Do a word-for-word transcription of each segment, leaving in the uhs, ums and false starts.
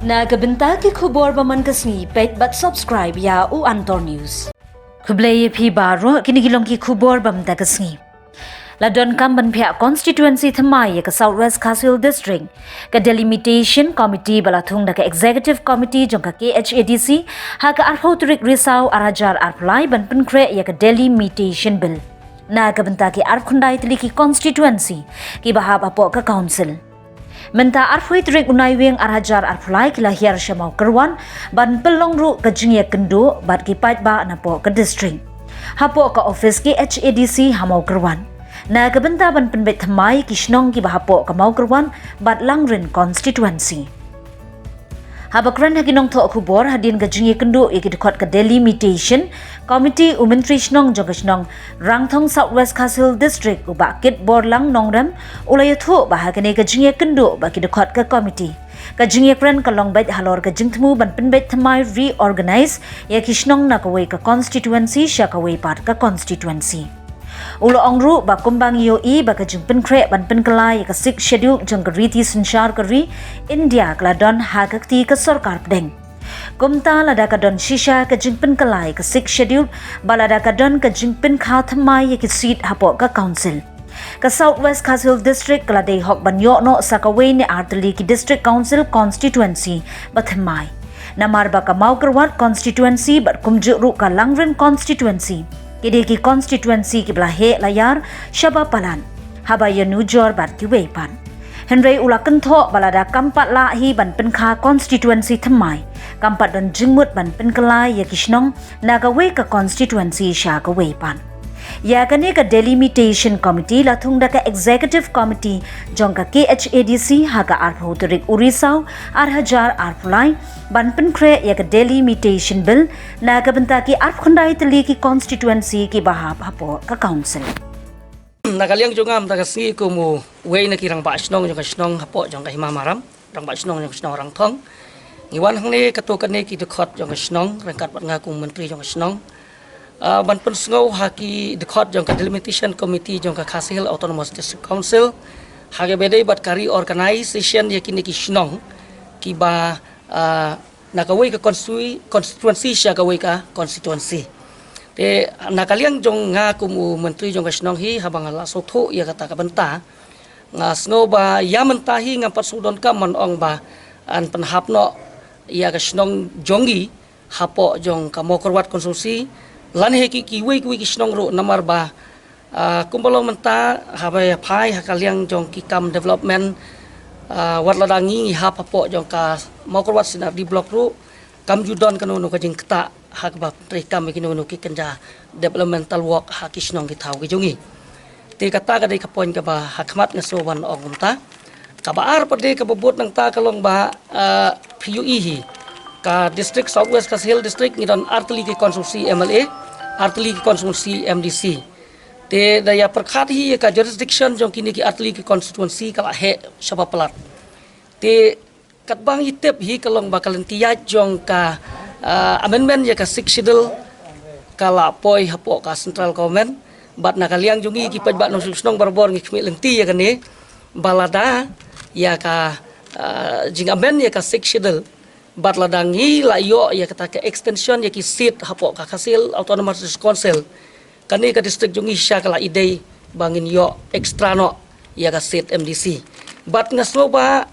Na ka bynta ki khubor ba man ka sngi, peit bad subscribe ïa u Antor News. Khublei ïa phi baroh, kine ki long ki khubor ba mynta ka sngi. La donkam ban phiah constituency thymmai ïa ka South West Khasi Hills District. Ka Delimitation Committee ba la thung da ka Executive Committee jong ka K H A D C, ha ka arphew tarik Risaw arhajar arphew lai ban pynkhreh ïa ka Delimitation Bill. Na ka bynta ki arphew khyndai tylli ki constituency, ki ba hap hapoh ka council. Mynta arphew tarik u Naiwieng arhajar arphew lai ki la hiar sha Mawkyrwat, ban pynlong ruh ka jingïakynduh bad ki paidbah napoh ka district. Hapoh ka office K H A D C ha Mawkyrwat. Na ka bynta ban pynbeit thymmai ki shnong ki ba hapoh ka Mawkyrwat bad Langrin constituency. Haba kren ha ki nongthoh khubor hadien ka jingïakynduh ïa ki dkhot ka Delimitation Committee, u Myntri Shnong jong ka shnong Rangthong, South West Khasi Hills District, u Bah Kitborlang Nongrem, u la ïathuh ba ha kane ka jingïakynduh bad ki dkhot ka committee, ka jingïakren ka long beit halor ka jingthmu ban pynbeit thymmai, reorganize ïa ki shnong na kawei ka constituency sha kawei pat ka constituency. U la ong ruh ba kumba ngi ïohi ba ka jingpynkhreh ban pynkylla ïa ka Sixth Schedule jong ka riti synshar ka ri India ka la don ha ka kti ka sorkar pdeng. Kumta lada ka don shisha ka jingpynkylla ïa ka Sixth Schedule, ba lada ka don ka jingpynkha thymmai ïa ki seat hapoh ka council, ka South West Khasi Hills District ka la dei hok ban ïoh noh sa kawei ne ar tylli ki District Council constituency ba thymmai. Namar ba ka Mawkyrwat constituency bad kumjuh ruh ka Langrin constituency, ki dei ki constituency ki ba la heh la ïar shaba palat haba ïanujor bad kiwei pat. Hynrei u la kynthoh ba lada kam pat lah hi ban pynkha constituency thymmai, kam pat don jingmut ban pynkylla ïa ki shnong na kawei ka constituency sha kawei pat. Ïa kane ka Delimitation Committee la thung da ka Executive Committee jong ka K H A D C ha ka arphew tarik u Risaw arhajar arphew lai, ban pynkhreh ïa ka Delimitation Bill na ka bynta ki arphew khyndai tylli ki constituency ki ba hap hapoh ka council. Na ka liang jong nga mynta ka sngi kum uwei na ki rangbah shnong jong ka shnong hapoh jong ka Hima Maram, rangbah shnong jong ka shnong Rangthong, ngi wan hangne katto katne ki dkhot jong ka shnong ryngkat bad nga kum u Myntri jong ka shnong. Ah, ban pynsngew ha ki dkhot jong ka Delimitation Committee jong ka Khasi Hills Autonomous District Council ha kaba ïadei bad ka reorganization ïa kine ki shnong ki ba, ah, na kawei ka constitu-, constituency sha kawei ka constituency. Te na ka liang jong nga kum u Myntri jong ka shnong hi, haba nga la sngewthuh ïa kata ka bynta, nga sngew ba ïa mynta hi ngam pat shu donkam ban ong ba yn pynhap noh ïa ka shnong jong ngi hapoh jong ka Mawkyrwat constituency, lane ha ki, kiwei kiwei ki shnong ruh, namar ba, ah, kumba long mynta haba ïa phai ha ka liang jong ki kam development, ah, wat lada ngi ngi hap hapoh jong ka Mawkyrwat C and R D block ruh, kam ju don kano kano ka jingktah ha kaba treikam ïa kino kino ki kynja developmental work ha ki shnong ki thaw ki jong ngi. Te kata ka dei ka point kaba ha khmat nga sngew ban ong kumta. Kaba ar pat de kaba bud nangta ka long ba, ah, phi ïohi hi, ka district South West Khasi Hills District ngi don ar tylli ki constituency M L A, ar tylli ki constituency M D C. Te da ïa pyrkhat hi ka jurisdiction jong kine ki ar tylli ki constituency ka la heh shaba palat. Te katba ngi tip hi ka long ba ka lynti ïaid jong ka, ah, amendment ïa ka Sixth Schedule ka la poi hapoh ka central government. Bad na ka liang jong ngi ki paidbah nongshong shnong barabor ngi khmih lynti ïa kane, ba lada ïa ka, ah, jing amend ïa ka Sixth Schedule, bad lada ngi la ïoh ïa kata ka extension ïa ki seat hapoh ka Khasi Hills Autonomous District Council, kane ka district jong ngi shisha ka la ïadei ba ngin ïoh extra noh ïa ka seat M D C. Bad nga sngew ba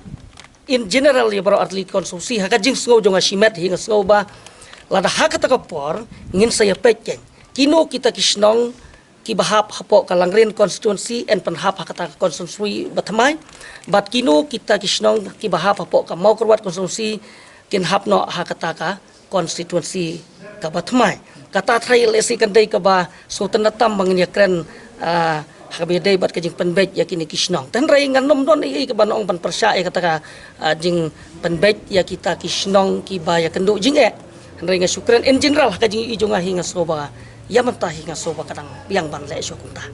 in general ïa baroh ar tylli ki constituency, ha ka jingsngew jong nga shimet hi, nga sngew ba lada ha kata ka por ngin sa ïa peit keiñ kino kita ki shnong ki ba hap hapoh ka Langrin constituency yn pynhap ha kata ka constituency ba thymmai, bad kino kita ki shnong ki ba hap hapoh ka Mawkyrwat constituency kin hap noh ha kata ka constituency kaba thymmai. Kata tharai lehse kan dei kaba sngewtynnad tam ba ngin ïa kren, ah, ha kaba ïadei bad ka jingpynbeit ïa kine ki shnong. Te hynrei ngan nym don ei ei kaba ngan ong ban pyrshah ïa kata ka, ah, jingpynbeit ïa kita ki shnong ki ba ïakynduh jingeh. Hynrei nga shu kren in general ha ka jingïohi jong nga hi, nga sngew ba ïa mynta hi nga sngew ba ka dang biang ban leh shuh kumta.